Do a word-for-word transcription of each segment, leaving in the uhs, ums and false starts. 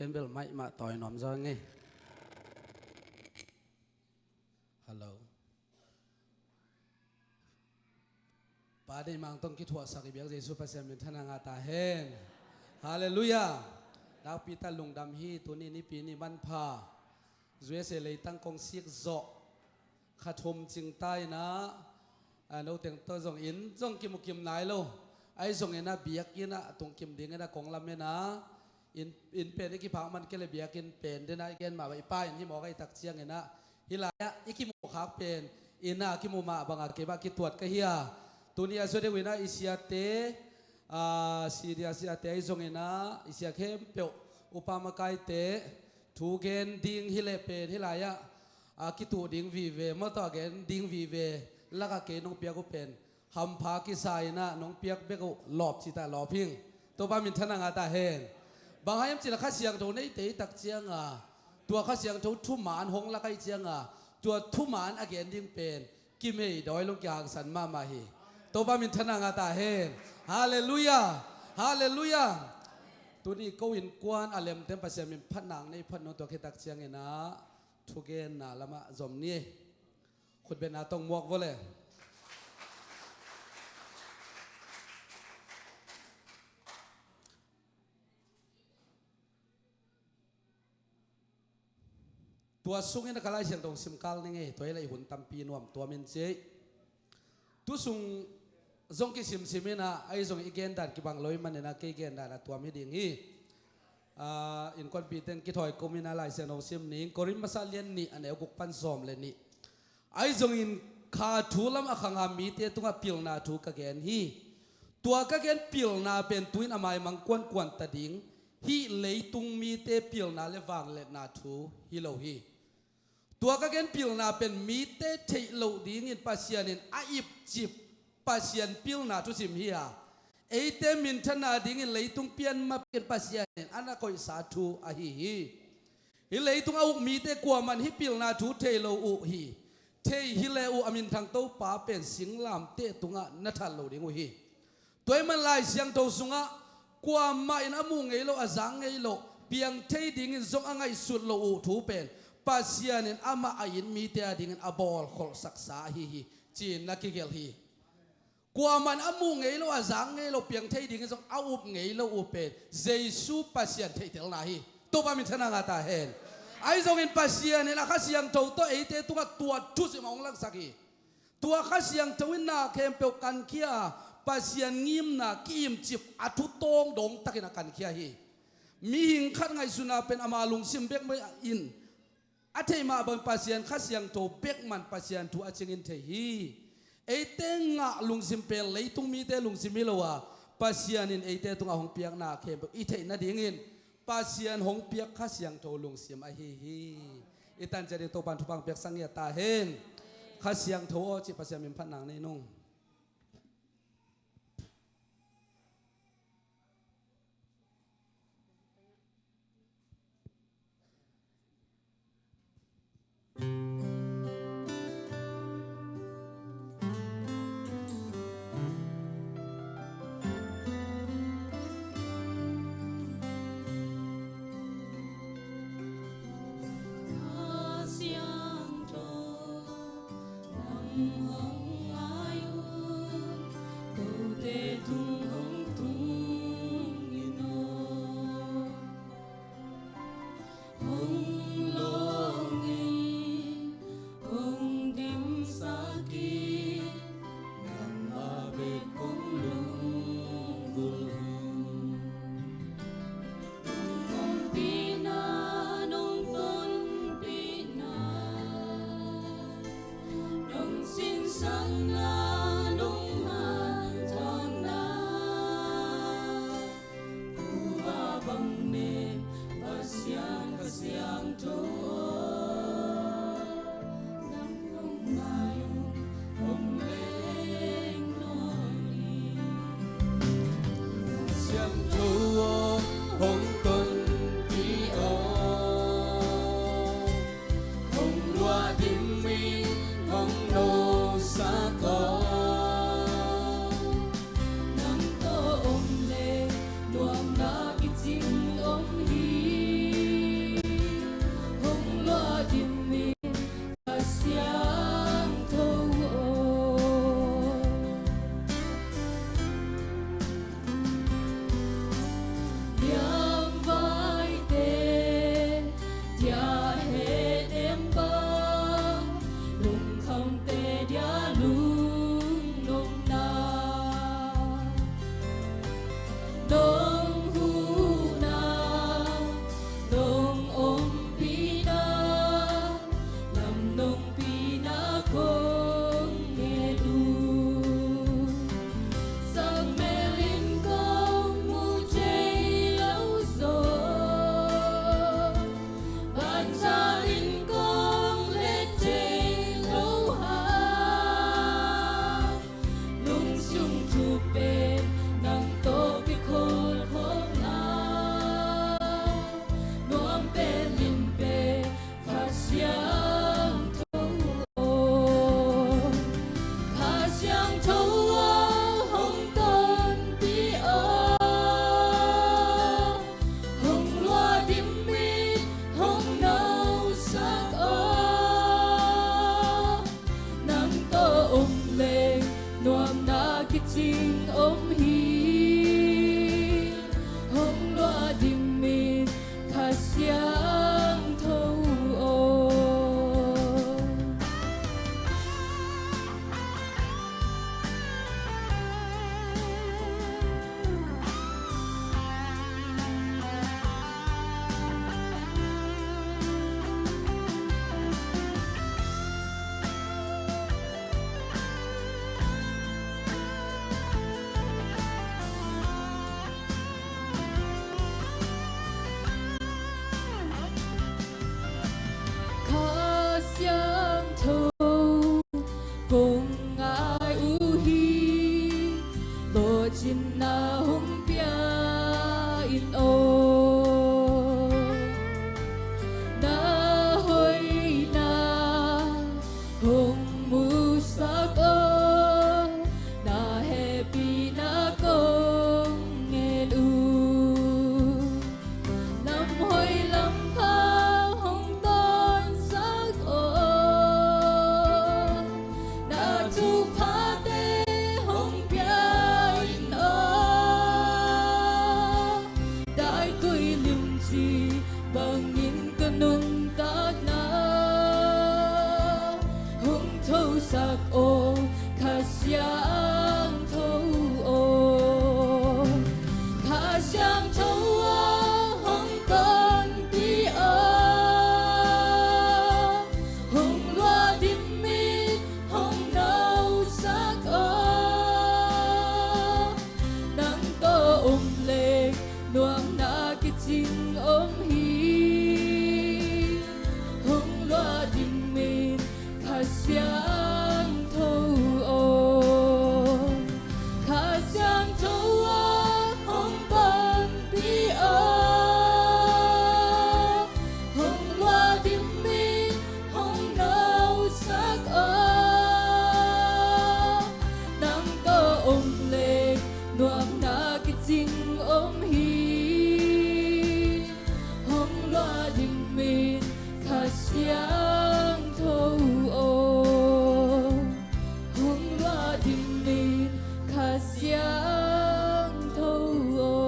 Ken bel maih mah tawi nuam zaw ing ei. Hello. Pa deih mang tawh kithuahsak i biak Jesu Pasian minthanna ngah ta hen. Halleluiah. Nakpi tak lungdam hi. Tuni Nipi ni manpha. U S A leitang kong sik zawh kha thum cing ta in ah, a, no teng tawh zong inn zong kimu kim nai lo. Ahi zongin ah biakinn ah tung kim dingin ah kong lamen a, inn, inn pen i kiphak man kei leh biakinn pen den ah i gen mah bang i pa inn hi mawk ahih tak ciangin ah, hih lai-ah i kimuh khak pen inn ah kimuh mah bangah kei mah kituat ka hi a. Tuni a zaw deuh in ah i siate, a, Syria siate ahi zongin ah i sia khempeuh, upa makaite, thu gen ding hi leh pen hih lai-ah, a, kituh ding vive, mawtaw a gen ding vive lakah kei nong piak uh pen hampha kisa in ah nong piak bek uh lawp cih tak lawp hing. Topa minthanna ngah ta hen. Bang hang hiam cih leh Kha Siangtho neite i tak ciangin, tua Kha Siangtho thuman hong lak ahih ciangin, tua thuman a gen ding pen kimei dawi lo, kihangsan mahmah hi. Topa minthanna ngah ta hen. Halleluiah. Halleluiah. Tuni ko innkuan a lemte in Pasian min phatna nei phat nung, tua khit tak ciangin ah thugenna lamah zom ni. Khutbetna tawh muak vua le. Tua sungin ah ka Lai Siangtho sim kal ning ei, tua hi leh i hun tampi nuam tuam in ci ei. Tu sung zong kisimsim in ah, ahi zong i gen dan kibang lo ahih manin ah kei gen dan a tuam hi ding hi. A, innkuanpihte in kithawi kum in ah Lai Siangtho sim ning, Korin masa lian nih, a neu guk pan sawm le nih. Ahi zongin kha thu lam a khanga mite tungah pilna thu ka gen hi. Tua ka gen pilna pen tu-in a maimang kuankuan ta ding, hih leitung mite pilna le vangliatna thu hi lo hi. Tua ka gen pilna pen mite theih loh dingin Pasian in a ipcip Pasian pilna thusim hi a, eite minthanna dingin leitung pian ma pekin Pasian in a na koihsa thu ahi hi. Hih leitung a uk mite kuaman hih pilna thu thei lo uh hi. Thei hi le uh a minthang Topa pen singlamteh tungah na that lo ding uh hi. Tua ahih man Lai Siangtho sungah kuamah in a muh ngei lo, a zak ngei lo, piang thei dingin zong a ngaihsut lo uh thu pen Pasian in amah a it mite a dingin a bawlkholhsaksa ahi hi, ci-in na kigelh hi. Kuaman a muh ngei lo, a zak ngei lo, piang thei dingin zong a up ngei lo uh pen Jesu Pasian theihtelna hi. Topa minthanna ngah ta hen. Ahi zongin Pasian in a Kha Siangtho tawh eite tungah tua thusim a hong laksak hi. Tua Kha Siangtho in na khempeuh kankhia a, Pasian ngimna ki-imcip a thu tawng dawng takin a kankhia hi. Mihing khat ngaihsutna pen ama lungsim bek mah in a theih mah bangin Pasian Kha Siangtho bek man Pasian thu a cingin thei hi. Eite ngah lungsim pen leitung mite lungsim hi lo a, Pasian in eite tungah hong piakna khempeuh i theih nadingin Pasian hong piak Kha Siangtho lungsim ahi hi. I tan ciat ding Topa'n thupha hong piaksak ngiat ta hen. Kha Siangtho aw cih Pasian min phatna nei nung. hong pia in aw, na hoihna hong musak aw, na hehpihna kong ngen uh. Lam hoi lam pha hong tawnsak aw, na thuphate hong pia in aw. Daikui limci bangin ka nuntakna hong thosak aw, Kha Siangtho aw. Kha Siangtho aw, hong tonpih aw, hong luah dim in hong nosak aw. Nang tawh om leh nuamna kicing om hi. Hong luah dim in, Kha Siangtho aw. Kha Siangtho aw, hong tonpih aw, hong luah dim in hong nosak aw. Nang tawh om leh nuamna kicing om hi. Hong luah dim in, Kha Siangtho aw. Hong luah dim in, Kha Siangtho aw.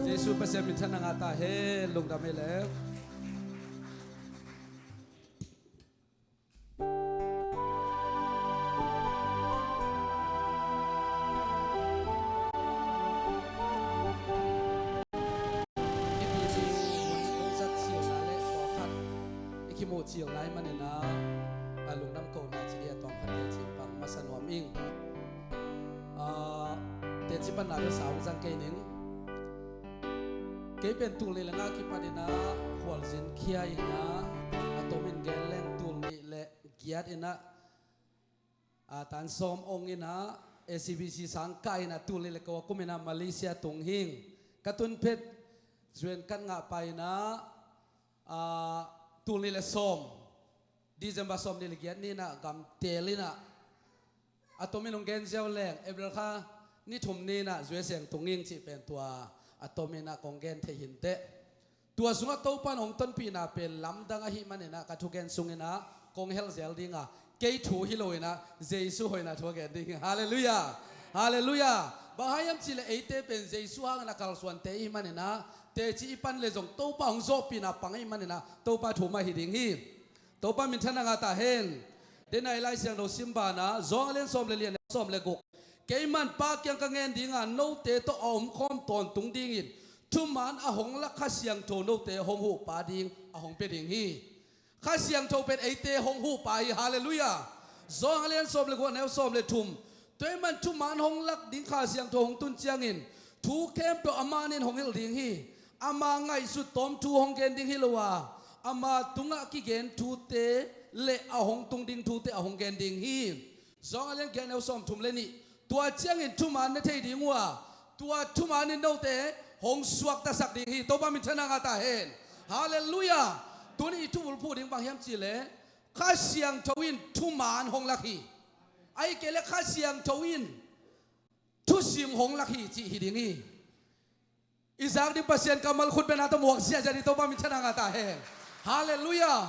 Jesu Pasian minthanna ngah ta hen. Lungdam ei leh. I pi ding kong zat cilna le pawlkhat i kimuh cilna i manin ah, a lungdam kohna ci ding a tawmkhat teci pang masa nuam ing. Ah, teci panna bel sa hong zang kei ning. Kei pen tul nih le nga kipat in ah khualzin khia in ah, a tomin gen leng tul nih le giat in ah, a tan sawm ong in ah, A C B C sang kah in ah, tul nih le kua kum in ah Malaysia tung hing. Ka tun phet zuan kat ngah pai in ah, a, tul nih le sawm, December sawm nih le giat ni in ah gam tel in ah, a tomin hong gen ziau leng April kha ni thum ni in ah U S A tung hing cih pen tua a tomin ah kong gen thei hi inteh. Tua sungah Topa in hong tonpihna pen lamdang ahih manin ah ka thugen sung in ah kong hel zel ding a, kei thu hi lo in ah Jesu hoihna thu a gen ding hi. Halleluiah. Halleluiah. Bang hang hiam cih leh eite pen Jesu hangin a kalsuante i hih manin ah, teci i pan leh zong Topa hong zawhpihna pang i hih manin ah Topa thu mah hi ding hi. Topa minthanna ngah ta hen. Dena i Lai Siangtho sim banah, Johan a lian sawm le li, a neu sawm le guk. Keimah in Pa kiang ka ngen ding a, note tawh a omkhawm tawntung dingin thuman a hong lak Kha Siangtho note hong huhpa ding a hong pia ding hi. Kha Siangtho pen eite hong huhpa hi. Halleluiah. Johan a lian sawm le guk, a neu sawm le thum. Tua ahih manin thuman hong lak ding Kha Siangtho hong tun ciangin thu khempeuh amah in hong hilh ding hi. Ama ngaihsut tawm thu hong gen ding hi lo a, ama tungah kigen thute le a hong tung ding thute a hong gen ding hi. Johan a lian giat, a neu sawm thum le nih. Tua ciangin thuman na thei ding uh a, tua thuman in note hong suaktasak ding hi. Topa minthanna ngah ta hen. Halleluiah. Tuni i thubulphuh ding bang hiam cih leh, Kha Siangtho in thuman hong lak hi. Ahih kei leh Kha Siangtho in thusim hong lak hi cih hi ding hi. I zak ding Pasian kammal khut bengna tawh muak ziahziah ding, Topa minthanna ngah ta hen. Halleluiah.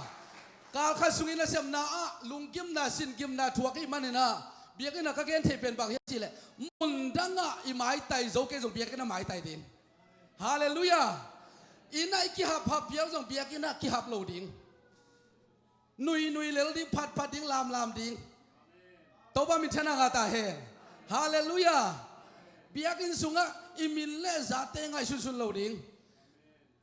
Kal khat sungin nasepna ah lunggimna, singimna thuak i hih manin ah, biakinn ah ka gen theih pen bang hiam cih leh, mun dangah i maitai zo kei zong biakinn ah maitai ding. Halleluiah. Inn ah i kihaphap piau zong biakinn ah kihap lo ding. Nuinui lel ding, phatphat ding, lamlam ding. Topa minthanna ngah ta hen. Halleluiah. Biakinn sungah i min le zate ngaihsunsun lo ding.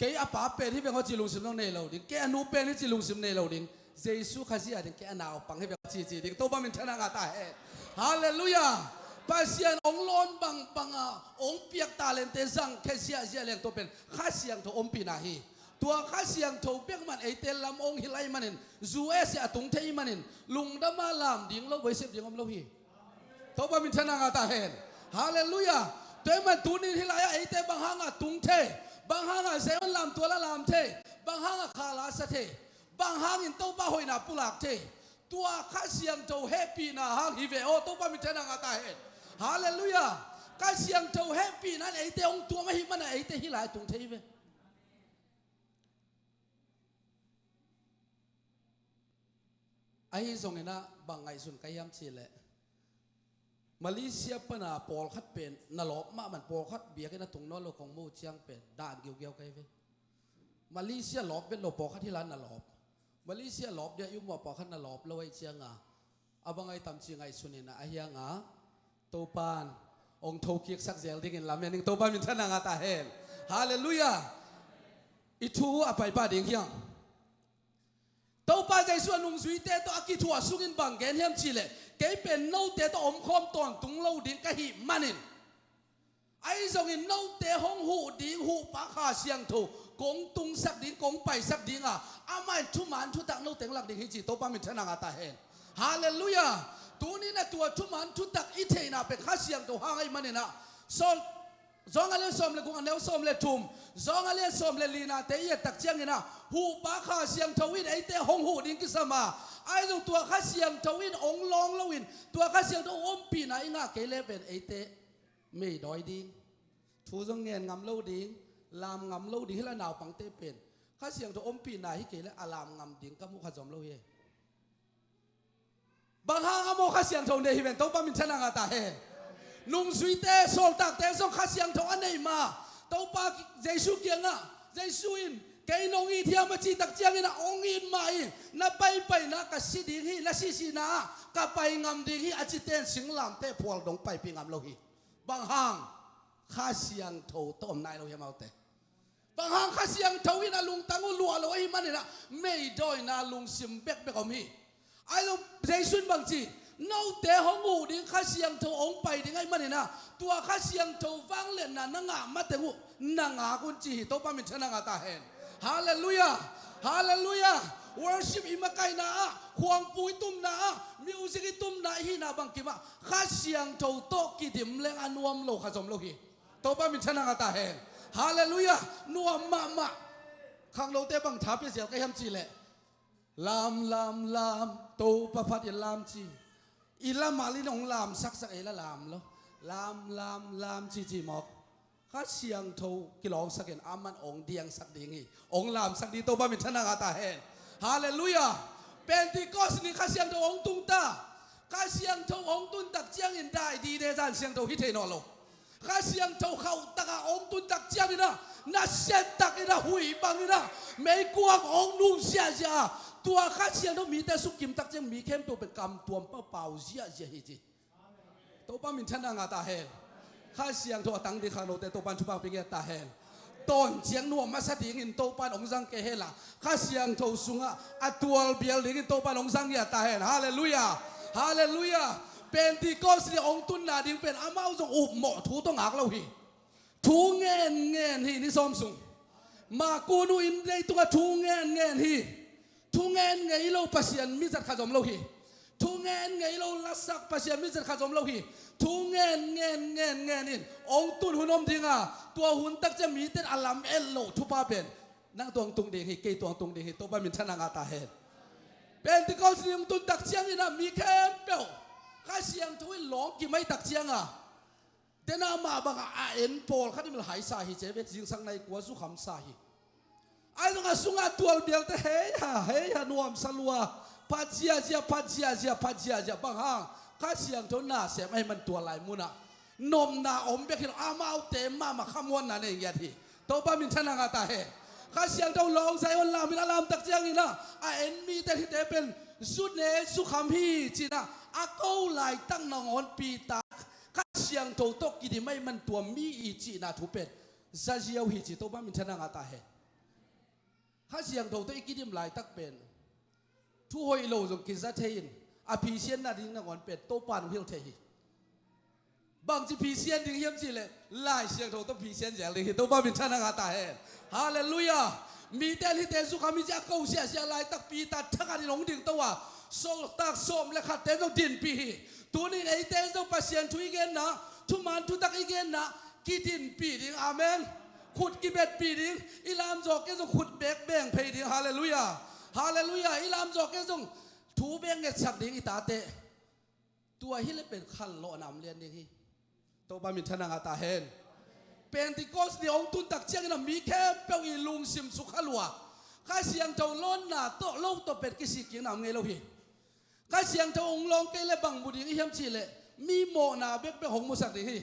Kei a pa pen hi veng aw cih lungsim zong nei lo ding. Kei a nu pen hi cih lungsim nei lo ding. Jesu Khazih a ding kei a naupang hi veng aw cih ci ding. Topa minthanna ngah ta hen. Halleluiah. Pasian hong lawn bangbang a hong piak talente zangkhia ziahziah leng tua pen Kha Siangtho ompihna hi. Tua Kha Siangtho bek mah in eite lam hong hilh ahih manin, U S A a tung thei ahih manin, lungdam a lam ding lo, voisep ding om lo hi. Topa minthanna ngah ta hen. Halleluiah. Tua ahih man tunin hih lai-ah eite bang hangah tung thei, bang hangah Zion lamtual a lam thei, bang hangah kha la sa thei, bang hangin Topa hoihna pulak thei, tua Kha Siangtho hehpihna hang hi ve aw. Topa minthanna ngah ta hen. Halleluiah. Kha Siangtho hehpihna in eite hong tuam ahih manin eite hih lai tung thei hi ve. Ahi zongin ah bang ngaihsun ka hiam cih leh, Malaysia pana pawlkhat pen na lawp mahmah, pawlkhat biakinn a tung nawn lo kong muh ciang pen dan giugiau ka hi ve. Malaysia lawp vet lo, pawlkhat hih lai-ah na lawp. Malaysia lawp dia i um uh a pawlkhat na lawp lo ahih ciangin a bang ahi tam ci ngaihsun in ah, ahi hangin Topa'n hong thokiksak zel dingin lamen ing. Topa minthanna ngah ta hen. Halleluiah. I thu a paipah ding hiam? Topa Jesuh a nungzuite tawh a kithuah sungin bang gen hiam cih leh, kei pen note tawh omkhawm tawntung lo ding ka hih manin, ahi zongin note hong huh ding huhpa Kha Siangtho kong tungsak ding, kong paisak ding a, amah in thuman thutak note hong lak ding hi ci. Topa minthanna ngah ta hen. Halleluiah. Tunin ah tua thuman thutak i theihna pen Kha Siangtho hang ahih manin ah, Saul John a lian sawm le guk, a neu sawm le thum, John a lian sawm le li-nate i et tak ciangin ah, huhpa Kha Siangtho in eite hong huh ding kisam a, ahi zong tua Kha Siangtho in hong lawng loin, tua Kha Siangtho ompihna i ngah kei leh pen eite meidawi ding, thu zong ngen ngam lo ding, lam ngam lo ding, hih lai-ah naupangte pen Kha Siangtho ompihna hi kei leh a lam ngam ding ka muh kha zom lo hi. Bang hang a maw? Kha Siangtho nei hi ven. Topa minthanna ngah ta hen. Nungzuite, sawltakte zong Kha Siangtho a neih mah. Topa Jesuh kiangah, Jesuh in, "Kei nong it hiam?" a cih tak ciangin ah, "Hong it mah in, na paipaina ka si ding hi, na sihsihna ah ka pai ngam ding hi," a cite in singlamteh phual dong paipih ngam lo hi. Bang hang? Kha Siangtho tawh om nai lo hiam, amaute? Bang hang? Kha Siangtho in a lungtang uh luah lo ahih manin ah, meidawina lungsim bekbek om hi. Ahi zong Jesuh in bang ci, note hong huh ding Kha Siangtho hong pai ding ahih manin ah, tua Kha Siangtho vangliatna na ngah mateng uh na ngak un ci hi. Topa minthanna ngah ta hen. Halleluiah. Halleluiah. Worship i makaihna ah, khuangpu i tumna ah, music i tumna i hihna bangkim ah, Kha Siangtho tawh kidim leng a nuam lo kha zom lo hi. Topa minthanna ngah ta hen. Halleluiah. Nuam mahmah. Khangnote bang tha pia zel ka hiam cih leh, "Lam, lam, lam, Topa phat in lam," ci. I lamal in hong lamsaksak, ei la lam lo. "Lam, lam, lam," ci ci mawk. Kha Siangtho kilawngsak in, aman hong diangsak ding hi. Hong lamsak ding. Topa minthanna ngah ta hen. Halleluiah. Pentecost ni Kha Siangtho hong tung ta. Kha Siangtho hong tun tak ciangin dai dide zan siangtho hi thei nawn lo. Kha Siangtho khauh takah hong tun tak ciangin ah, nasia takin ah, huih bangin ah, meikuang hong nung ziahziah a, tua Kha Siangtho mite sukkim tak ciang mi khempeuh pen kamtuam pau pau ziahziah hi ci. Topa minthanna ngah ta hen. Kha Siangtho a tang ding khangnote Topa'n thupha pia ngiat ta hen. Tawn ciang nuam masa dingin Topa'n hong zang kei hen la, Kha Siangtho sungah a tualbial dingin Topa'n hong zang ngiat ta hen. Halleluiah. Halleluiah. Pentecost ni hong tunna ding pen amau zong upmawh thu tawh ngak lo hi. Thu ngenngen hi, ni sawm sung. Maku nu in leitungah thu ngenngen hi. Thu ngen ngei lo Pasian mizat kha zom lo hi. Thu ngen ngei lo lasak Pasian mizat kha zom lo hi. Thu ngen, ngen, ngen, ngen in hong tun hun om ding a, tua hun tak ciang mite in a lam et loh thupha pen nang tungah hong tung ding hi, kei tungah hong tung ding hi. Topa minthanna ngah ta hen. Pentecost ni hong tun tak ciangin ah, mi khempeuh Kha Siangtho in lawng kimaih tak ciang a, denah mah bangah a en pawlkhat in bel haisa hi ci ve, zingsang nai kua zukham sa hi. Ahi zongin a sungah tualbialte hei ha, hei ha, nuamsa lua, phat ziahziah, phat ziahziah, phat ziahziah. Bang hang? Kha Siangtho nasem ahih man tua lai munah nopna om bek hi lo, amaute mahmah khamuanna nei ngiat hi. Topa minthanna ngah ta hen. Kha Siangtho lawng Zion lam in a lam tak ciangin ah, a en mite hihte pen zu ne zukham hi ci-in ah, a ko laitak nangawn Peter Kha Siangtho tawh kidim ahih man tua mi i cihna thu pen za ziau hi ci. Topa minthanna ngah ta hen. Kha Siangtho tawh i kidim laitak pen thu hoih lo zong kiza thei in, a phisian nading nangawn pen Topa in hong hilh thei hi. Bangci phisian ding hiam cih leh, Lai Siangtho tawh phisian zel ding hi. Topa minthanna ngah ta hen. Halleluiah. Mite in hihte zukham hi ci-a ko siahsiah laitak Peter thakhat in hong dingto a, sawltak sawm le khatte zong dinpih hi. Tunin eite zong Pasian thu i genna, thuman thutak i genna, kidinpih ding. Amen. Khut kibetpih ding. I lamzawk e zong khut bek beng phei ding. Halleluiah. Halleluiah. I lamzawk e zong thu bek ngetsak ding i tate. Tua hi le pen khanlawhna om lian ding hi. Topa minthanna ngah ta hen. Pentecost ni hong tun tak ciangin a mi khempeuh i lungsim sukha lua. Kha Siangtho lawnna tawh lo tawh pen kisik kikna om ngei lo hi. Kha Siangtho hong lawng kei le bang mu ding i hiam cih leh mi mawhna bekbek hong musak ding hi.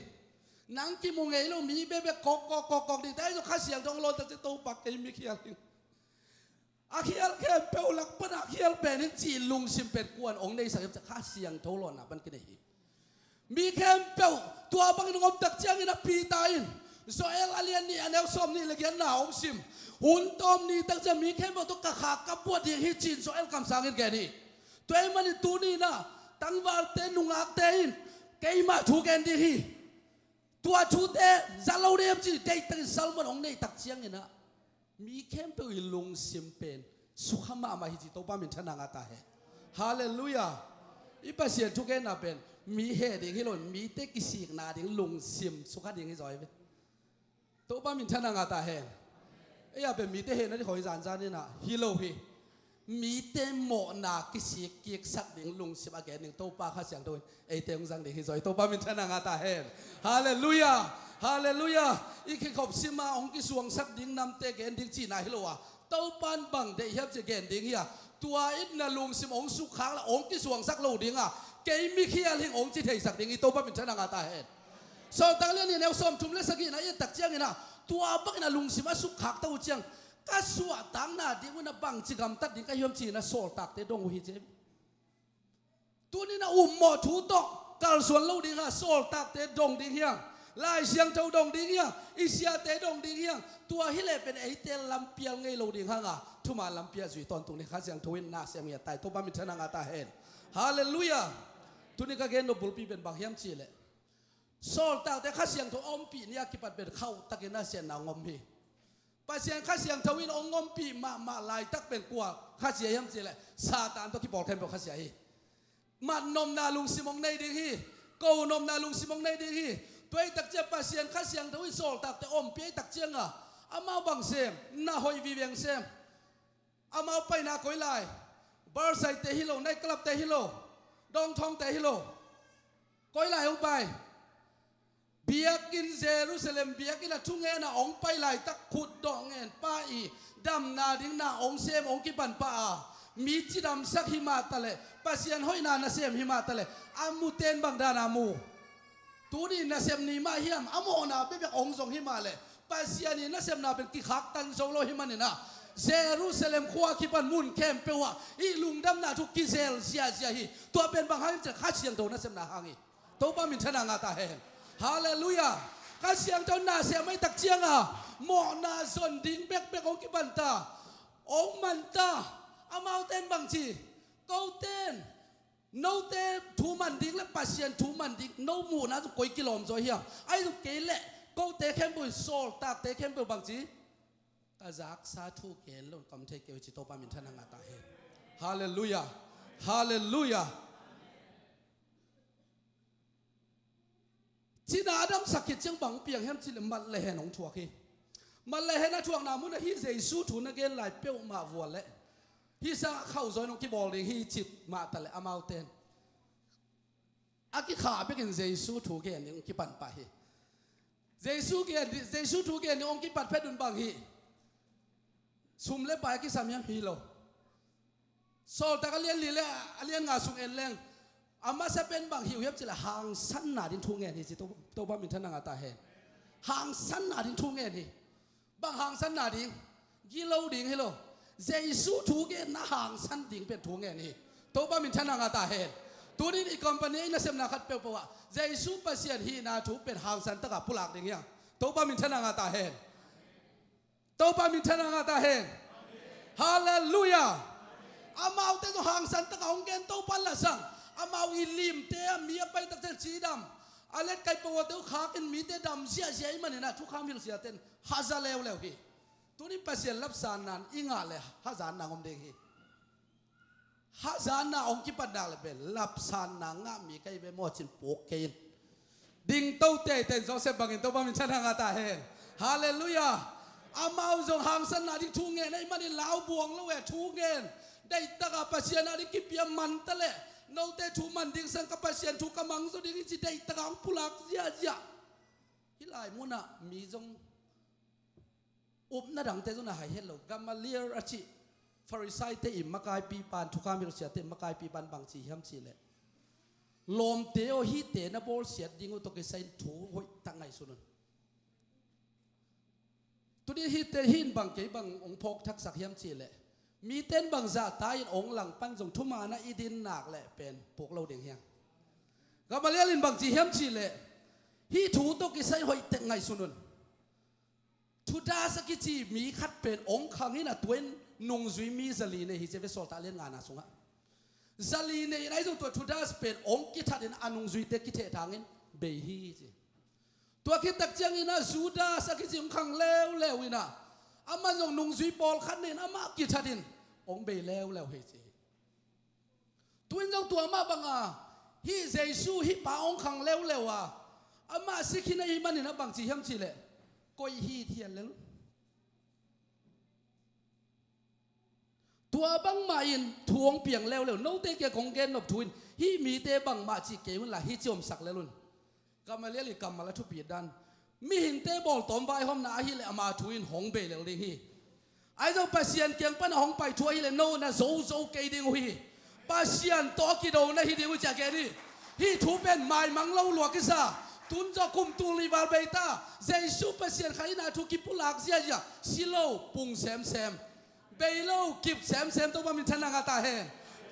Nang kimu ngei lo mi bekbek kawk kawk kawk kawk ding. Tua hi zong Kha Siangtho hong lawn tak ciang Topa kei mi khial ding. A khial khempeuh lak pan a khial pen in cih lungsim pen kuan hong neisak hiam cih Kha Siangtho lawnna pan kinei hi. Mi khempeuh tua bangin hong om tak ciangin a Peter in Joel a lian nih a neu sawm nih le giatna hong sim. Hun tawm ni tak ciang mi khempeuh tawh ka kha ka buat ding hi ci-in Joel kamsangin gen hi. Tua ahih manin tuni in ah tangvalte nungakte in keimah thu gen ding hi. Tua thute za lo ding hiam ci deihtakin sermon hong nei tak ciangin ah mi khempeuh i lungsim pen sukha mahmah hi ci Topa minthanna ngah ta hen. Halleluiah. I Pasian thugenna pen mi heh ding hi lo in mite kisikna ding lungsim sukha ding hi zaw hi ve. Topa minthanna ngah ta hen. Ei a pen mite hehna ding khawng hi zanzan in ah hi lo hi. Mite mawhna kisik kiksak ding lungsim a gen ding Topa Kha Siangtho in eite hong zang ding hi zaw hi. Topa minthanna ngah ta hen. Halleluiah. Halleluiah. I kikhop sima hong kisuangsak ding namte gen ding cihna hi lo a, Topa in bang deih hiam ci gen ding hi a, tua in na lungsim hong sukkhak la hong kisuangsak lo ding a, kei mi khial hing hong ci theisak ding hi. Topa minthanna ngah ta hen. Sawltak lian nih a neu sawmthum le sagihna i et tak ciangin ah tua bangin a lungsim a sukkhak ta uh ciang ka suahtakna ding un a bangci gamtat ding ka hiam ci-in a sawltakte dong uh hi ci. Tunin a ummawh thu tawh kalsuan lo ding hang a sawltakte dong ding hiang, Lai Siangtho dong ding hiang, i siate dong ding hiang. Tua hi leh pen eite lampial ngei lo ding hang a thuman lampi a zui tawntung ding Kha Siangtho in na sem ngiat ta hi. Topa minthanna ngah ta hen. Halleluiah. Tunin ka gen nop bulpi pen bang hiam cih leh sawltakte Kha Siangtho a ompih ni a kipat pen khauhtakin a siatna hong om hi. Pasian Kha Siangtho in hong ompih mahmah laitak pen kua khasia hiam cih leh Satan tawh kipawl khempeuh khasia hi. Mat nopna lungsim hong nei ding hi. Ko nopna lungsim hong nei ding hi. Tua ahih tak ciang Pasian Kha Siangtho in sawltakte ompih ahih tak ciang a, amau bang sem, na hoih vive hong sem. Amau paina koi lai? Bar side te hi lo, night club te hi lo, dawngthawng te hi lo. Koi lai hong pai? Biakinn, Jerusalem biakinn a thungen a hong pai laitak khut dawh ngen pa i damna ding na hong sem hong kipan pah a, mi cidamsak hi mah ta leh, Pasian hoihna nasem hi mah ta leh, a muten bang dan a mu? Tuni nasem ni mah hiam? A mawhna bekbek hong zong hi mah leh, Pasian i nasepna pen kikhaktan zo lo hi manin ah, Jerusalem khua kipan mun khempeuh ah i lungdamna thu kizel ziazia hi. Tua pen bang hang hiam cih leh Kha Siangtho nasepna hang hi. Topa minthanna ngah ta hen. Halleluiah. Kha Siangtho nasem ahih tak ciang a mawhna zon ding bekbek hong kipan ta, hong man ta. Amaute in bang ci? Kote in note thu man ding le Pasian thu man ding no muhna zong koi kilawm zaw hiam? Ahi zong kei leh kote khempeuh in, sawltakte khempeuh bang ci? Ka zaksa thu gen lo in ka om thei kei uh ci. Topa minthanna ngah ta hen. Halleluiah. Halleluiah. Cina a damsak khit ciang bang piang hiam cih leh mat le hen hong thuak hi. Mat le hen a thuakna mun ah hih Jesu thu na gen lai peuhmah vual leh hih sang a khauh zaw in hong kibawl ding hi cih mah ta leh amaute in a kikhah bekin Jesu thu gen ding hong kipan pah hi. Jesu gen, Jesu thu gen ding hong kipat phet un bang hi? Sum le pai a kisam hiam? Hi lo. Sawltak a lian li le a lian nga sung en leng, a masa pen bang hi uh hiam cih leh hangsanna ding thu ngen hi ci. To, Topa minthanna ngah ta hen. Hangsanna ding thu ngen hi. Bang hangsanna ding? Gilo ding hi lo. Jesu thu genna hangsan ding pen thu ngen hi. Topa minthanna ngah ta hen. Tunin i company a i nasepna khat peuhpeuh ah Jesu Pasian hihna thu pen hangsan takah pulak ding hiang. Topa minthanna ngah ta hen. Topa minthanna ngah ta hen. Halleluiah. Amaute zong hangsan takah hong gen Topa in la sang. Amau i limte ah mi a pai tak ciang cidam, a let kai pawate uh khakin mite dam ziahziah i manin ah thukham hilh siate in haza leuleu hi. Tunin Pasian lapsanna in i ngah leh hazatna hong om ding hi. Hahzanna hong kipat nak le pen lapsanna ngah mi ka hi ve maw cin puk kei in. Dingto teitei in Joseph bangin Topa min thang a ta hen. Halleluiah. Amau zong hangsanna ding thu ngen ahih manin lau buang lo e, thu ngen. Deihtak a Pasian a ding kipia man ta leh, note thu man ding sang ka Pasian thu ka mang zaw ding hi ci deihtak a hong pulak ziahziah. Hih lai munah mi zong upna dangte zong na hai het lo. Gamaliel a cih Farisaite i makaipipa in, thukham hilh siate i makaipipa in bangci hiam cih leh, lawmte aw, hihte na bawlsiat ding uh tawh kisai in thu hoihtak ngaihsun un. Tuni hihte hih in bang kei bang hong phawk thaksak hiam cih leh, mite in bang zahta in hong langpan zong thumaanah i din nak leh pen puk lo ding hi hang. Gamaliel in bangci hiam cih leh, hih thu tawh kisai in hoihtak ngaihsun un. Thudas a kici mi khat pen hong khang in a, tua in nungzui mi zali nei hi ci ve Sawltak lian ngana sungah. Zali nei in ahi zong tua Thudas pen hong kithat in a nungzuite kithehthang in bei hi ci. Tua khit tak ciangin ah Judas a kici hong khang leuleu in ah, amah zong nungzui pawlkhat nei in amah kithat in hong bei leuleu hi ci. Tu in zong tua mah banga hih Jesu hih pa hong khang leuleu a, amah si khin ahih manin a bangci hiam cih leh, koih hithiat lel un. Tua bangmah in thu hong piang leuleu. Note kiang kong gen nop thu in hih mite bangmah cih kei un la, hih ci omsak lel un. Gamaliel i kammal a thupi dan. Mihingte bawltawm vaihawmna ahih leh ama thu in hong bei lel ding hi. Ahi zong Pasian kiang pan a hong pai thu ahih leh no na zozo kei ding uh hi. Pasian tawh a kido na hi ding uh ci a gen hi. Hih thu pen maimang lo lua kisa. Tun zaw kum tul nih val bei ta. Jesu Pasian khat in a thu kipulak ziahziah. Si lo, pung semsem. Bei lo, kip semsem, Topa min thang a ta hen.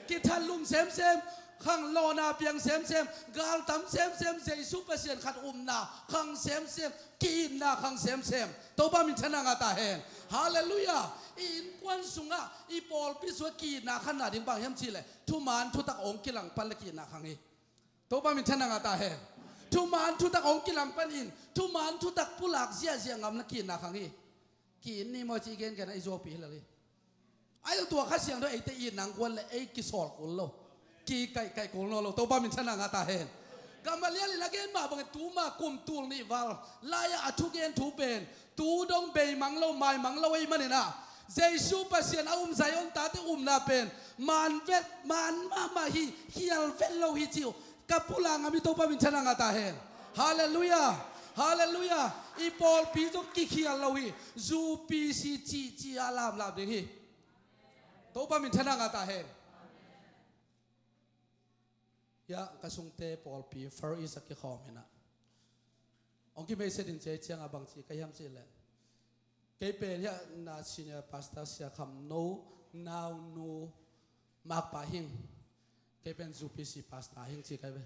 Kithat lum semsem, khang lawhna piang semsem, galtam semsem, Jesu Pasian khat upna khang semsem, ki-itna khang semsem, Topa min thang a ta hen. Halleluiah. I innkuan sungah, i pawlpi sungah ki-itna khanna ding bang hiam cih leh, thuman thutak hong kilangpan leh ki-itna khang hi. Topa min thang a ta hen. Thuman thutak hong kilangpan in, thuman thutak pulak ziahziah ngam leh ki-itna khang hi. Ki-it ni maw ci i gen gen a i zuaupi hi lel hi. Ahi zong tua Kha Siangtho eite itna hong kuan leh ei kisawl kul lo. Kikaihkaih kul nawn lo. Topa min thang a ta hen. Gamaliel in a gen mah bangin tuma kum tul nih val lai-ah a thugen thu pen tu dong beimang lo, maimang lo ahih manin ah, Jesu Pasian a um Zion tate upna pen man vet, man mahmah hi, khial vet lo hi ci uh. Ka pulak ngam hi. Topa min thang a ta hen. Halleluiah. Halleluiah. I pawlpi zong kikhial lo hi. U P C cihcih a lamlam ding hi. Topa min thang a ta hen. Hiah ka sungte pawlpi Far East a kikhawm hi na. Hong kimei se din ci a, ciang a bangci ka hiam cih leh, kei pen hiah na senior pastor Sia Kham No naunu makpa hing. Kei pen U P C pastor hing ci kai ve.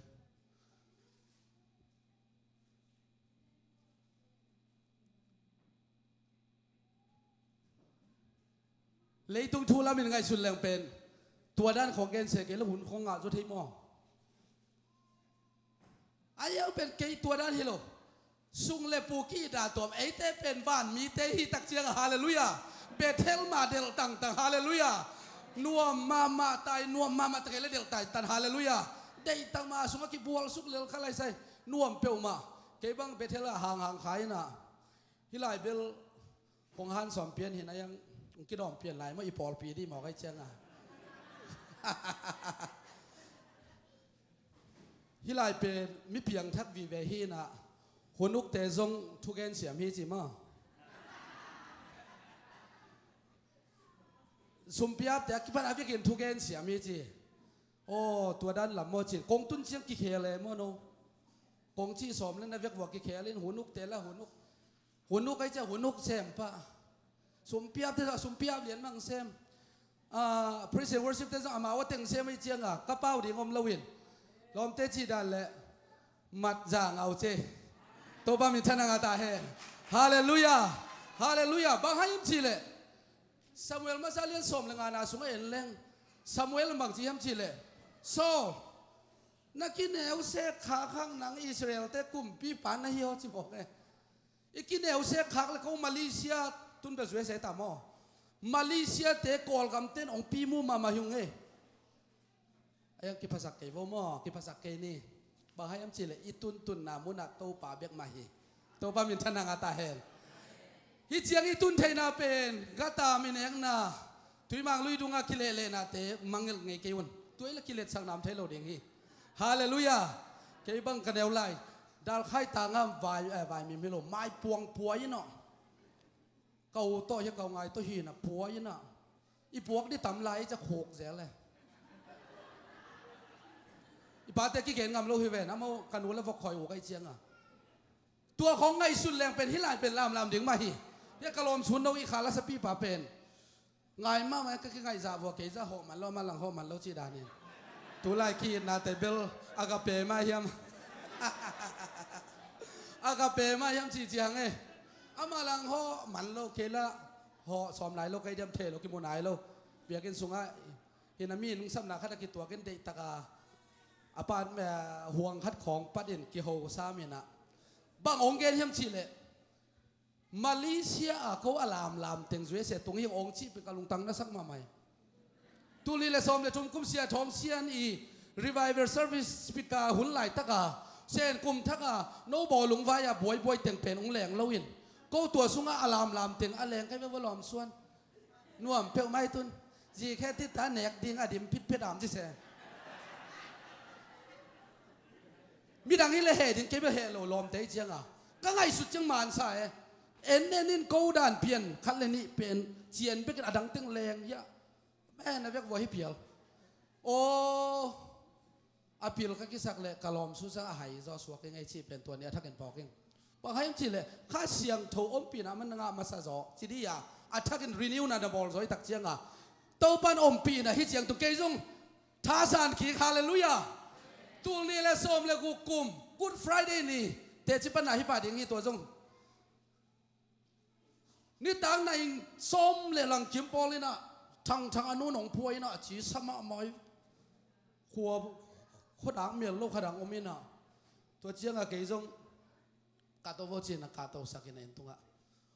Leitung thu lamin ngaihsun leng pen tua dan khawng gen se kei lo, hun khawng ngah zaw thei maw? A iau pen kei tua dan hi lo. Sung le pu ki-itna tuam, eite pen van mite hi tak ciang a, halleluiah. Bethel mah delh tangtang, halleluiah. Nuam mahmah tai, nuam mahmah tak ei le delh taitan, halleluiah. Deihtak mah sungah kibual suk lel kha lai sai, nuam peuhmah. Kei bang Bethel ah hanghang kha in ah, hih lai bel kong han sawm pian hi na, iang kidawm pian lai maw, i pawlpi dih maw kai ciang a. Hih lai pen mi piangthak vive hi na, hun ukte zong thugen siam hi ci maw? Sumpiapte a kipan a vekin thugen siam hi ci. Aw, tua dan lam maw cin, kong tun ciang kikhel e maw no? Kong cih sawm le na vek vua kikhel in, hun ukte la hun uk. Hun uk ai cia hun uk sem pah. Sumpiapte zong a sumpiap lian mang sem. Ah, praise and worship te zong amau a teng sem ai ciang a, ka pau ding om lo in. Lawmte cih dan le mat zang au ce. Topa min thang a ta hen. Halleluiah. Halleluiah. Bang hang hiam cih leh, Samuel masa lian sawm le ngana sungah en leng, Samuel in bangci hiam cih leh, Saul, na kineu sek khak hang nang Israel-te kumpipa na hi aw ci mawk e. I kineu sek khak le ko Malaysia, tun bel U S A ta maw, Malaysia-te Kawlgam ten hong pimu mahmah hi ung e. Ei, kiphasak kei vo maw, kiphasak kei ni. Bang hang hiam cih leh i tuntunna munah Topa bek mah hi. Topa minthanna ngah ta hen. Hih ciang i tun theihna pen, gata, minekna, tuimang lui dungah kilehlehnate mangngilh ngei kei un. Tua hi leh kiletsakna om thei lo ding hi. Halleluiah. Kei bang ka neu lai. Dalkhai tangah vai, eh, vaimim hi lo, maipuang pua in ah. Ka u tawh hi a, ka u ngai tawh hi in ah, pua in ah. I puak ding tam lai, i ca khuk zel e. I pate kigen ngam lo hi ven, amau ka nu le vok khoi uk ahih ciangah. Tua khawng ngaihsut leng pen hih lai pen lamlam ding mah hi. Hih a ka lawm sun no i kha lasapipa pen. Ngai mahmah, ka kingaih zah vua, kei zah hawh man lo, ama lang hawh man lo cih danin. Tulai ki-itnate bel Agape mah hiam? Agape mah hiam cih ciang e. Ama lang hawh man lo, kei lah hawh sawm lai lo, ka i diam thei lo, kimu nai lo. Biakinn sungah hi in ah, mi nungsapna khat a kituak in, deihtak a, a pan, eh, huang khat khawng pat in kiho sam in ah. Bang hong gen hiam cih leh, Malaysia ah ko a lamlam teng U S A tung hi hong cih pen ka lungtang na sak mahmah hi. Tul nih le sawm le thum kum Sia Thawng Sian i revival service speaker hun laitak a, Sen kum thak a, no bawlung vai a buaibuai teng pen hong leng lo in, ko tua sungah a lamlam teng a leng kei ve vo lawm suan. Nuam peuhmah hi tun. Zi khe ti ta nek ding a dim phitphet am ci se. Midang hi leh heh ding, kei bel heh lo lawmte hi ciangah. Ka ngaihsut ciang mansa e. En en in ko dan pian khat le nih pen cian bekin a dang teng leng hiah. En a vek vua hi pial. Aw. A pil ka kisak leh ka lawm susa a hai zaw suak ing ei cih pen tua ni a thakin phawk ing. Bang hang hiam cih leh Kha Siangtho ompihna man na ngah masa zaw ci dih a, a thakin renew na na bawl zaw i tak ciangah, Topan ompihna hi ciang tung kei zong thasan kik, halleluiah. Tul nih le sawm le guk kum Good Friday ni teci panna hi pah ding hi tua zong. Nitak na ing sawm le lang kim pawl in ah, Thangthang a nu nong pua in ah, a ci sa mahmah hi. Khua, khuadak mial lo kha dang om in ah. Tua ciangah kei zong kahto vo ci in ah, kahtosak in ah, inn tungah.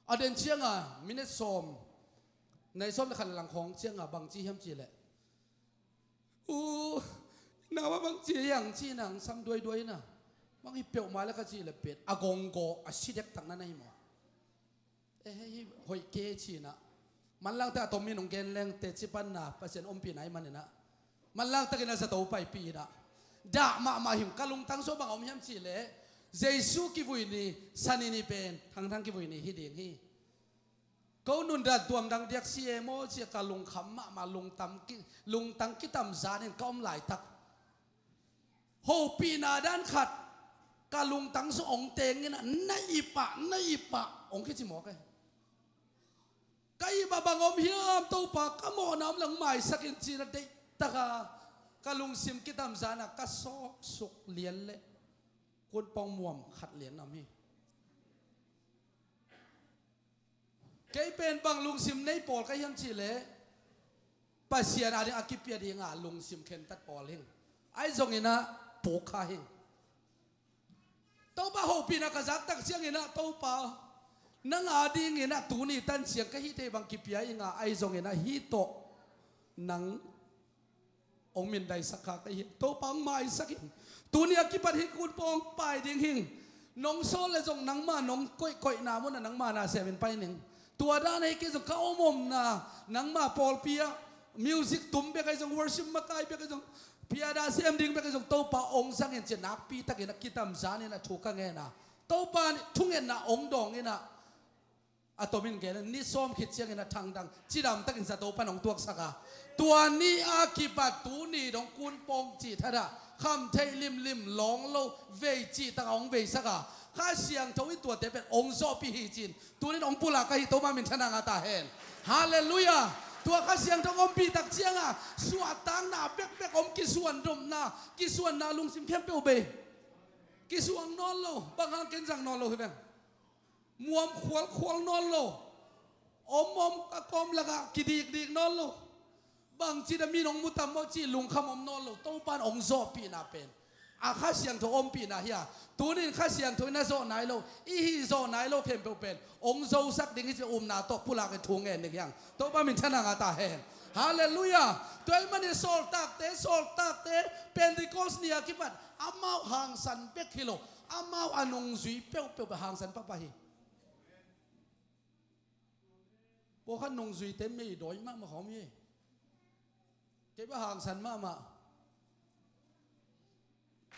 A den ciangah minute sawm, nai sawm le khat le lang khawng ciangah bang ci hiam cih leh, U, nau a bang ci hiam ci in ah, sam duaiduai in ah. Bang hi peuhmah leh ka cih leh pen a gawnggaw a si dektak na na hi maw? Eh, hih hoih kei ci in ah. Manlangte a tom in hong gen leng teci panna Pasian ompihna ahih man in ah. Manlangtakin a zato paipih in ah. Dah mahmah hi ung. Ka lungtang sung bang a om hiam cih leh, Jesu kivui ni, Sani ni pen Thangthang kivui ni hi ding hi. Ko nundan tuam dang diak si e maw ci a ka lungkham mahmah, lungtang ki, lungtang kitam zanin ka om laitak. Hopihna dan khat ka lungtang sung hong teng in ah, na ip ah, na ip ah hong kici mawk e. Ka ip ah bang om hiam Topa, ka mawhna om leh hong maisak in ci in ah, deihtak a ka lungsim kitam zan ah ka sawksuk lian leh kunpawng muam khat lian na om hi. Kei pen bang lungsim nei pawl ka hiam cih leh, Pasian ading a kipia ding a lungsim khentat pawl hi ing. Ahi zongin ah puk kha hi ing. Topa hopihna ka zak tak ciangin ah, Topa, nang adingin ah tuni tan ciang ka hih theih bang kipia ing a, ahi zongin ah hih tawh nang hong mindaisak kha ka hi. Topa hong maisak in. Tuni a kipat hih kunpawng pai ding hi ing. Nong sawl leh zong nangma nong koihkoihna munah nangma na sem in pai ning. Tua dan ahi kei zong ka om omna, nangma pawlpi ah music tum bek ahi zong, worship makai bek ahi zong, piada sem ding bek ahi zong, Topa hong zang in ci a nakpi takin a kitam zanin a thu ka ngen a, Topa thungetna hong dawng in ah, a tomin gen a, ni sawm khit ciangin a thangdang cidam takin zato pan hong tuaksak a, tua ni a kipat tuni dong kunpawng cih thadah, khamtheih limlim lawng lo vei cih tak a hong veisak a, Kha Siangtho in tuate pen hong zawhpih hi ci in, tunin hong pulak ahi, Topa minthanna ngah ta hen. Halleluiah. Tua Kha Siangtho hong ompih tak ciangah suahtakna bekbek om, kisuandumna, kisuanna lungsim khempeuh bei. Kisuang nawn lo, bang hang ken zang nawn lo hi veng. Muam khualkhual nawn lo. Om om a kawm lakah kidikdik nawn lo. Bangci dah mi nong mu tam maw cih lungkham om nawn lo. Topan hong zawhpihna pen a Kha Siangtho ompihna hi a. Tunin Kha Siangtho in a zawh nai lo, i hih zawh nai lo khempeuh pen hong zosak ding hi ci. Upna tawh pulak in thu ngen ding hi hang. Topa minthanna ngah ta hen. Halleluiah. Tua ahih manin sawltakte, sawltakte, Pentecost ni a kipat amau hangsan bek hi lo, amau a nungzui peuhpeuh bek hangsan pahpah hi. Pawlkhat nungzuite meidawi mahmah khawm hi. Kei bek hangsan mahmah.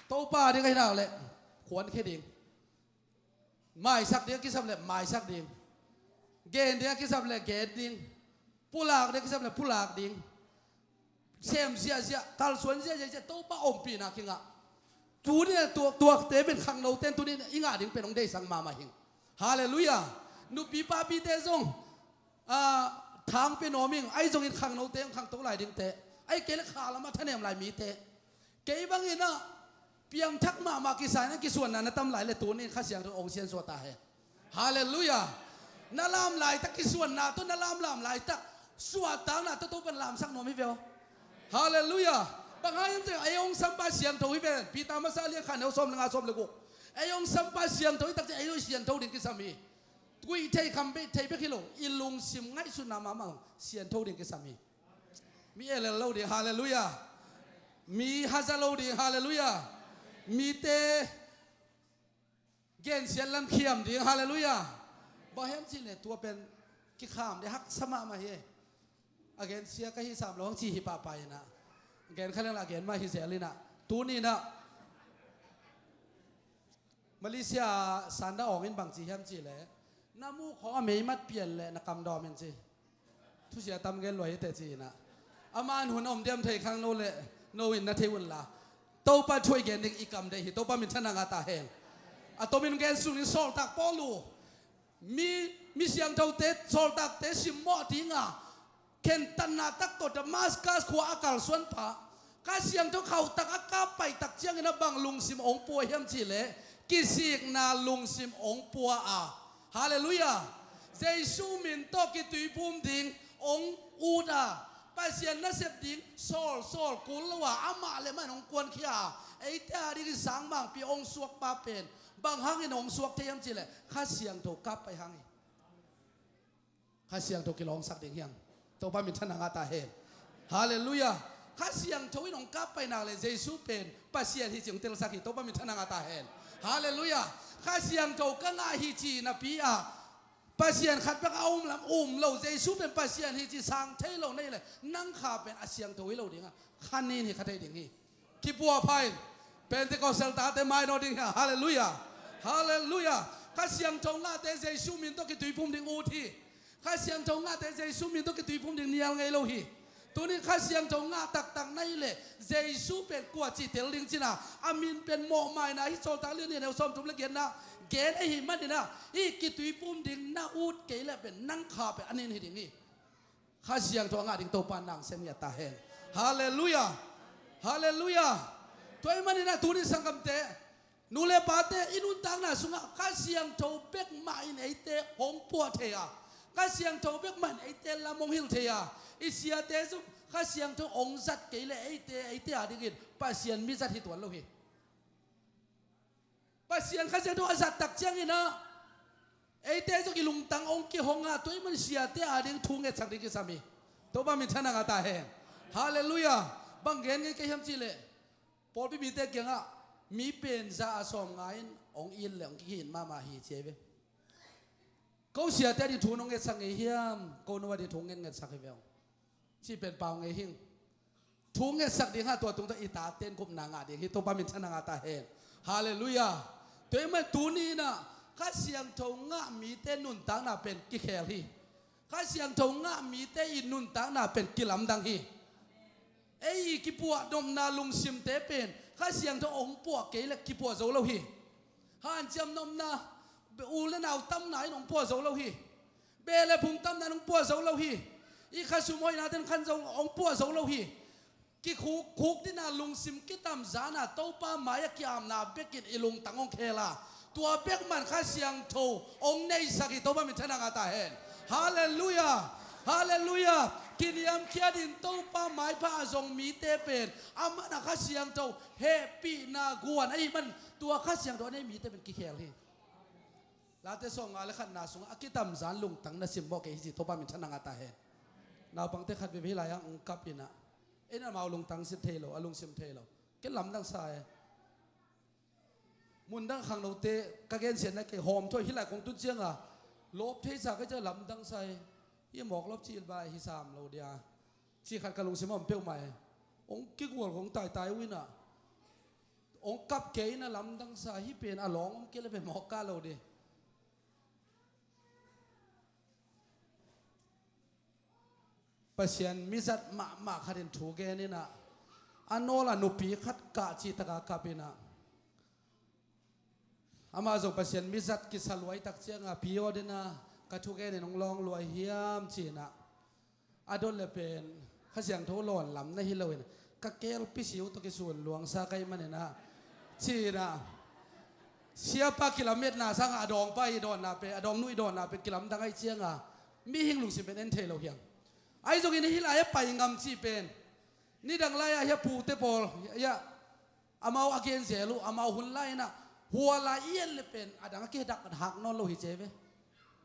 Topa ding ahi nak leh khuankhia ding. Maisak ding a kisam leh maisak ding. Gen ding a kisam leh gen ding. Pulak ding a kisam leh pulak ding. Sem ziahziah, kalsuan ziahziah, Topa ompihna kingah. Tuni a tuak, tuakte pen khangnote in tuni in i ngah ding pen hong deihsak mahmah hi. Halleluiah. Nupi papite zong, ah, thang pia nuam ing, ahi zongin khangnote hong khangto lai dingte, ahih kei leh kha lamah thanem lai mite. Kei bangin ah piangthak mahmah kisa in a kisuanna na tam lai leh tuni in Kha Siangtho hong siansuah ta hen. Halleluiah. Na lam laitak kisuanna tawh, na lamlam laitak suahtakna tawh Topa in lamsak nuam hi ve aw. Halleluiah. Bang hang hiam cih leh ei hong sampa siangtho hi ve. Peter masa lian khat neu sawm le nga, sawm le guk. Ei hong sampa siangtho hi takciang ei hong siangtho ding kisam hi. Guih thei kham bek, thei bek hi lo, i lungsim ngaihsutna mahmah siangtho ding kisam hi. Mi elel lo ding, halleluiah. Mi haza lo ding, halleluiah. Mite gensiat lam khiam ding, halleluiah. Bang hiam cih leh tua pen kikham ding haksa mahmah hi. A gensia ka hi sam lo hang ci hi pahpah in ah, gen kha leng lah gen mah hi zel in ah, tuni in ah Malaysia Sanda Awng in bang ci hiam cih leh, na muh khawng a meimat pian leh na kam dawm in ci. Thusia tam gen lua hi teh ci in ah. Aman hun a om diam thei khang no leh, no in na thei un la. Topa thu i gen ding i kam deih hi, Topa minthanna ngah ta hen. A tomin gen sung in sawltak Paul uh, mi, mi siangthote, sawltakte simmawh ding a khentatna tak tawh Damascus khua a kalsuan pa, Kha Siangtho khauhtak a kap pai tak ciangin a bang lungsim hong pua hiam cih leh, kisikna lungsim hong pua a. Halleluiah. Jesu min tawh kituiphum ding hong ut a, Pasian nasep ding sawl, sawl kul lo a, amah le amah in hong kuankhia a, eite a dingin sangmangpi hong suak pa pen bang hangin hong suak thei hiam cih leh, Kha Siangtho kap pai hang hi. Kha Siangtho kilawngsak ding hi hang. Topa minthanna ngah ta hen. Halleluiah. Kha Siangtho in hong kap pai nak leh Jesu pen Pasian hi cih hong telsak hi. Topa minthanna ngah ta hen. Halleluiah. Kha Siangtho ka ngah hi cih napi a Pasian khat bek a om lam um lo, Jesu pen Pasian hi cih sang thei lo na hih leh, nang kha pen a siangtho hi lo ding a, kha nin hi kha thei ding hi. Kipua pha in. Pentecostal tate mainawt ding hi a. Halleluiah. Halleluiah. Kha Siangtho ngahte Jesu min tawh kituiphum ding ut hi. Kha Siangtho ngahte Jesu min tawh kituiphum ding nial ngei lo hi. Tuni Kha Siangtho ngah taktak na hih leh, Jesu pen kua cih tel ding cih na, a min pen mawhmaina hi. Sawltak lian nih neu sawmthum le giatna gen ahih manin ah, hih kituiphum ding na ut kei leh pen nang kha pen a nin hi ding hi. Kha Siangtho a ngah ding Topa nang sem ngiat ta hen. Halleluiah. Halleluiah. Tua ahih manin ah tuni sanggamte, nu le pate, i nuntakna sungah Kha Siangtho bek mah in eite hong puah thei a, Kha Siangtho bek mah in eite lam hong hilh thei a, i siate zong Kha Siangtho hong zat kei leh eite, eite a dingin Pasian mi zat hi tuan lo hi. Pasian Kha Siangtho a zat tak ciangin ah eite zong i lungtang hong kihong a, tua ahih man siate a ding thu ngetsak ding kisam hi. Topa minthanna ngah ta hen. Halleluiah. Bang gen ngei ka hiam cih leh, pawlpi mite kiangah mi pen za a sawmnga in hong it leh hong kikhin mahmah hi ci hi ve. Ko siate a ding thu nong ngetsak ngei hiam, ko nu a ding thu ngen ngetsak hi ve aw, cih pen pau ngei hing. Thu ngetsak ding ha, tua tungtawn i tate in gupna ngah ding hi. Topa minthanna ngah ta hen. Halleluiah. Tua ahih man tuni in ah Kha Siangtho ngah mite nuntakna pen kikhel hi. Kha Siangtho ngah mite i nuntakna pen kilamdang hi. Ei i kipuah nopna lungsimte pen Kha Siangtho hong puah kei leh kipuah zo lo hi. Hanciam nopna, u le nau tamna in hong puah zo lo hi. Beh le phung tamna in hong puah zo lo hi. I khasum hoihnate in khan zo, hong puah zo lo hi. Kikhuk, khukdina lungsim kitamzana Topa mai-ah kiamna bekin i lungtang hong khel a, tua bek man Kha Siangtho hong neisak hi. Topa minthanna ngah ta hen. Halleluiah. Halleluiah. Kiniamkhiat in Topa maipha a zong mite pen amah in a Kha Siangtho hehpihna guan ahih man tua Kha Siangtho a nei mite pen kikhel hi. Late sawmnga le khatna sungah a kitamzan lungtang na simmawh kei hi ci, Topa minthanna ngah ta hen. Naupangte khat veve hih lai-ah hong kap in ah, ei in amau lungtang sin thei lo, a lungsim thei lo. Ken lamdang sa e. Mundang khangnote ka gensiatna kei hawm thuai hih lai kong tun cianga lawp theisa ka ciah lamdang sa e. Hih mawk lawp cil ba hi sam lo dia. Ci khat ka lungsim a om peuhmah e. Hong kigual hong taitai uh in ah, hong kap kei in ah lamdang sa, hih pen a lawng om kei le pen mawk ka lo dih. Pasian mizat mahmah khat in thu gen in ah, a nawl a nupi khat kah cih taka kap in ah, amah zong Pasian mizat kisa luai tak cianga pi aw dena ka thugen in hong lawng luai hiam ci in ah, a dot le pen Kha Siangtho lawn lam na hi lo in, ka kelpi siu tawh kisun luangsa ka hih man in ah, ci in ah, siapa kilametna sangah a dawngpa i dawnna pen, a dawnnu i dawnna pen kilamdang ahih cianga mihing lungsim pen en thei lo hiang. Ahi zongin hih lai-ah pai ngam cih pen nidang lai-ah hia pute pawl hia amau a gen zel uh, amau hun lai-in ah hual a i et le pen a dang a kidak hak nawn lo hi ci ve.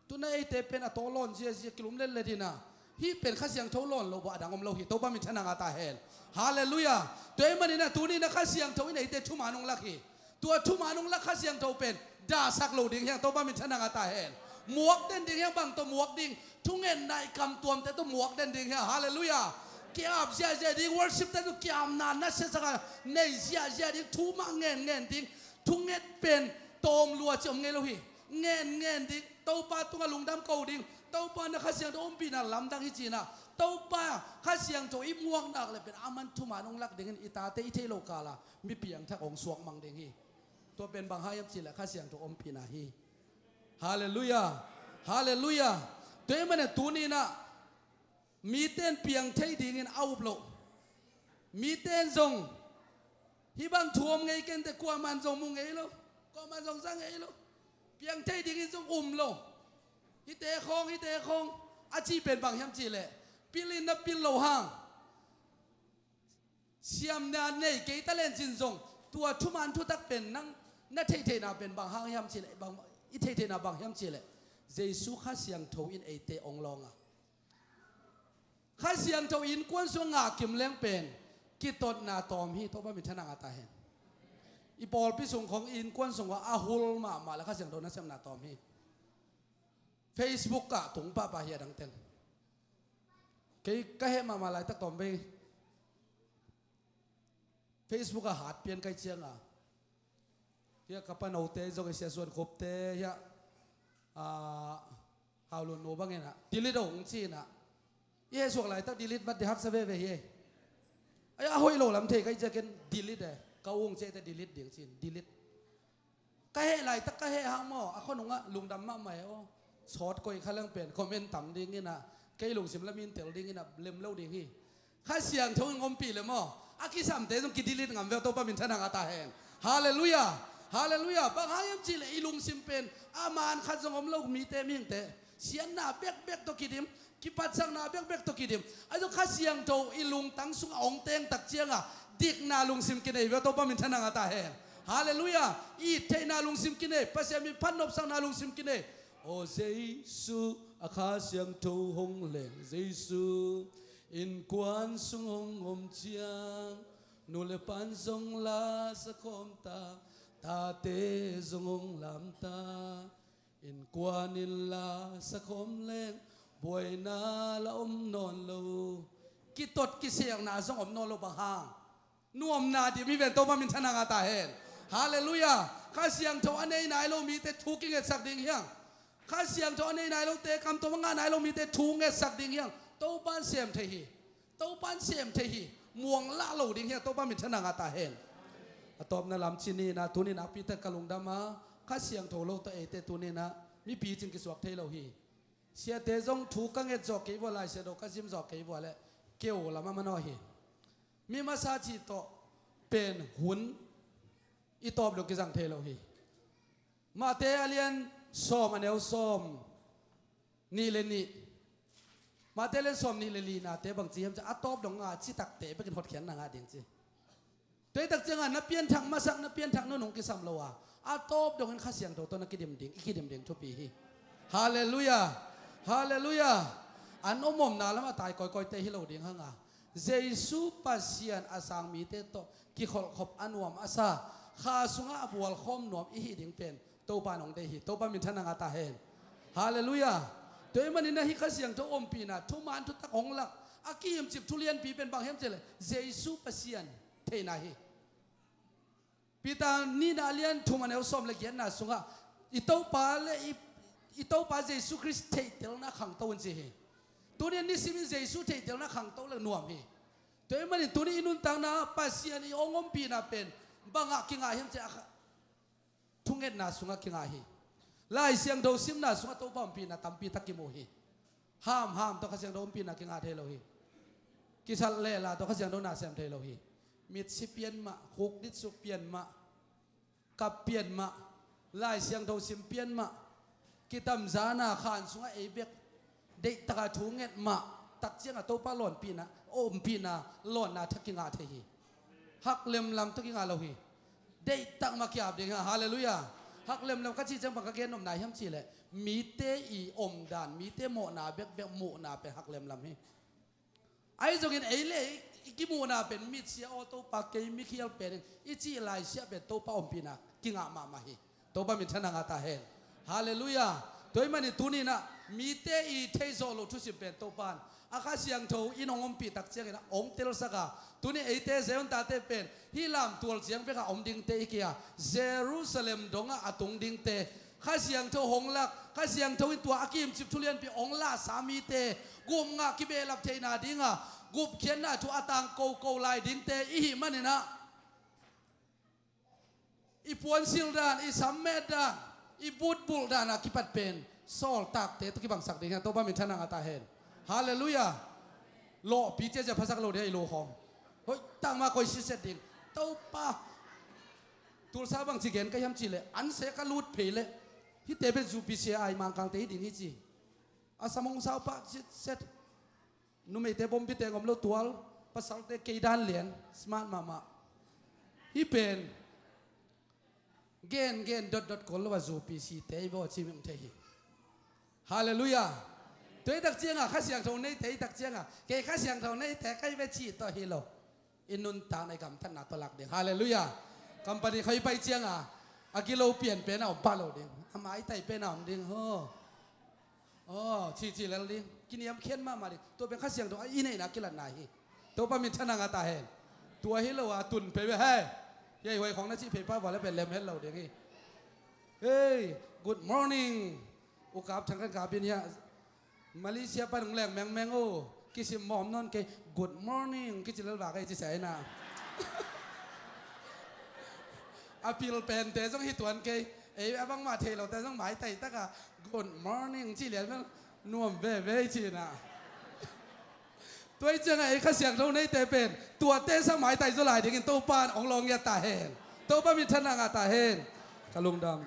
Tuna eite pen a tawlawn ziazia kilum letlet in ah, hih pen Kha Siangtho lawn lo bawh a dang om lo hi. Topa minthanna ngah ta hen. Halleluiah. Tua ahih manin ah tuni in ah Kha Siangtho in eite thuman hong lak hi. Tua thuman hong lak Kha Siangtho pen dahsak lo ding hiang, Topa minthanna ngah ta hen. Muak den ding hiang, bang tawh muak ding? Thungetna i kam tuamte tawh muak den ding hiang. Halleluiah. Kiap ziahziah ding, worship te tawh kiapna nasia saka nei ziahziah ding, thu mah ngenngen ding. Thunget pen tawm lua ci om ngei lo hi. Ngenngen ding, Topa tungah lungdam ko ding, Topa na Kha Siangtho ompihna lamdang hi ci in ah, Topa Kha Siangtho i muak nak le pen aman thuman hong lak dingin i tate i theih loh kala mi piangthak hong suak mang ding hi. Tua pen bang hang hiam cih leh Kha Siangtho ompihna hi. Halleluiah. Halleluiah. Tua ahih manin tuni in ah mite in piang thei dingin a up loh. Mite in zong hih bang thu om ngei kei inteh, kuaman zong mu ngei lo, kuaman zong za ngei lo. Piang thei dingin zong um lo. Hihte khawng, hihte khawng a cih pen bang hiam cih leh, pil in na pil loh hang, siamna nei kei talent cin zong tua thuman thutak pen nang na theihtheihna pen bang hang hiam cih leh, bang, i theihtheihna bang hiam cih leh, Jesu Kha Siangtho in eite hong lawng a, Kha Siangtho innkuan sung ngah kim leng pen kitotna tawm hi. Topa minthanna ngah ta hen. I pawlpi sung khawng innkuan sung ah a hul mahmah le Kha Siangtho nasepna tawm hi. Facebook ah tung pahpah hi a dang teng. Kei ka heh mahmah laitak tawm bei Facebook ah hat pian kai cianga, hia ka panote zong i sia suan khupte hia, a, haulun nu bangin ah delete aw hong ci in ah, i heh suak laitak delete vat di haksa veve hi. Ai a hoih lo lam thei kai ciakin delete e, ka ung ciate delete ding cin delete. Ka heh laitak ka heh hang maw, a khua nungah lungdam mahmah e aw. Sawt koih kha leng pen comment tam dingin ah, kei lungsim lamin tel dingin ah lem lo ding hi. Kha Siangtho in ompih le maw, a kisamte zong kidelete ngam ve aw. Topa minthanna ngah ta hen. Halleluiah. Halleluiah. Bang hang hiam cih leh i lungsim pen a man khat zong om lo, mite mihingte siatna bekbek tawh kidim, kipatsakna bekbek tawh kidim. Ahi zong Kha Siangtho i lungtang sungah hong teng tak cianga dikna lungsim kinei ve aw. Topa minthanna ngah ta hen. Halleluiah. It theihna lungsim kinei, Pasian min phat nopsakna lungsim kinei. Aw Jesu, a Kha Siangtho hong leng Jesu, innkuan sung hong om ciang nu le pan zong la sakhawm ta, tate zong hong lam ta. Innkuan in la sakhawm leng buaina la om nawn lo. Kitot kiselna zong om nawn lo, bang hang? Nuamna dim hi ven. Topa minthanna ngah ta hen. Halleluiah. Kha Siangtho a nei nai lo mite thu kingetsak ding hiang. Kha Siangtho a nei nai lote, kam tawm a ngah nai lo mite thu ngetsak ding hiang. Topa in sem thei hi. Topa in sem thei hi. Muang lah lo ding hiang. Topa minthanna ngah ta hen. A tawpna lam ci ni in ah, tuni nakpi tak ka lungdam a, Kha Siangtho lo tawh eite tuni in ah mipi cing kisuak thei lo hi. Siate zong thu ka nget zawh kei vua, Lai Siangtho ka zim zawh kei vua leh keu lam a manawh hi. Mi masa cih tawh pen hun i tawp lo kizang thei lo hi. Matthai a lian sawm, a neu sawm nih le nih. Mate lian sawm nih le li nate bang ci hiam cih a tawp dong a citak te bekin hotkhiatna ngah ding ci. Tua hi tak ciangah na pianthak masak, na pianthak nunung kisam lo a, a tawp dongin Kha Siangtho tawh na kidim ding, i kidim ding thupi hi. Halleluiah. Halleluiah. An om omna lamah tai kawikawite hi lo ding hanga, Jesu Pasian a sang mite tawh kikholhkhop a nuam a sa, Kha sungah a bualkhawm nuam i hih ding pen Topa in hong deih hi. Topa minthanna ngah ta hen. Halleluiah. Tua ahih manin na hih Kha Siangtho ompihna, thuman thutak hong lak a kihimcip thu lianpi pen bang hiam cih leh Jesu Pasian theihna hi. Peter nihna a lian thum a neu sawm le giatna sungah i Topa le i, i Topa Jesu Khrist theihtelna khangto un ci hi. Tuni-in nisimin Jesu theihtelna khangto le nuam hi. Tua ahih manin tuni i nuntakna Pasian i hong ompihna pen bangah kingah hiam cih leh a kha, thungetna sungah kingah hi. Lai Siangtho simna sungah Topa ompihna tampi tak kimu hi. Hamham tawh Kha Siangtho ompihna kingah thei lo hi. Kisat lehla tawh Kha Siangtho na sem thei lo hi. Mitsi pian mah, khukditsuk pian mah, kap pian mah, Lai Siangtho sim pian mah, kitamzana khan sungah ei bek deihtaka thu nget mah tak ciangah Topa lawnpihna, ompihna, lawnna thak kingah thei hi. Hak lemlam tawh kingah lo hi. Deihtak mah ki-ap ding hi. Halleluiah. Hak lemlam ka cih ciang bang ka gen nopna hiam cih leh mite i omdan, mite mawhna bekbek muhna pen hak lemlam hi. Ahi zongin ei le ei i kimuhna pen mitsia aw Topa kei mikhial pen ing i cih laisiah pen Topa ompihna kingah mahmah hi. Topa minthanna ngah ta hen. Halleluiah. Tua ahih manin tuni-in ah mite i theizawh loh thusim pen Topa in a Kha Siangtho in hong ompih tak ciangin ah hong telsak a, tuni eite Zion tate pen hih lamtual ciang bekah om dingte hi kei a, Jerusalem dongah a tung dingte, Kha Siangtho hong lak, Kha Siangtho in tua a kihimcip thu lianpi hong lahsa mite, gupna kibehlap theihna dinga gupkhiatna thu a tangko ko lai dingte i hih manin ah, i puansilh dan, i sammet dan, i butbulh dan a kipat pen sawltakte tawh kibangsak ding hi. Topa minthanna ngah ta hen. Halleluiah. Lawhpi ciacia phasak lo ding hi, i lu khawng hoihtak mah koi sitset ding. Topa, Tulsa bangci gen ka hiam cih leh an se ka lut phei leh hihte pen U P C I Mangkangte hi ding hi ci. A sam hong sau pah sitset. Numeite bombi teng om lo tual, pasalte kei dan lian, smart mahmah. Hih pen gen gen dotdot kol lo a U P C te i vaw cimim thei hi. Halleluiah. Tua hi tak cianga Kha Siangtho neite hi tak cianga kei Kha Siangtho neite ka hi ve cih tawh hi lo. I nuntakna i gamtatna tawh lak ding. Halleluiah. Company khawng i pai cianga a gilo pian pen a om pah lo ding, a maitai pen a om ding ho. Aw, cici lel ding. Kiniamkhiat mahmah ding. Tua pen Kha Siangtho a i neihna kilatna hi. Topa minthanna ngah ta hen. Tua hi lo a tun phei ve hei. Hiai huai khawng na cih phei pah vua le pen lem het lo ding hi. Hey, good morning. Ukap thang kan kapin hiah Malaysia pan hong leng mengmeng o. Kisim mawm nawn kei. Good morning kici lel vak ei ci sia ina. A pil pente zong hi tuan kei. Ei a bangmah thei lote zong maitai taka good morning ci lian mel nuam veve i ci ina. Tua hi cianga ei Kha Siangtho neite pen tuate sang maitai zaw lai dingin Topa in hong lawng ngiat ta hen. Topa minthanna ngah ta hen. Ka lungdam.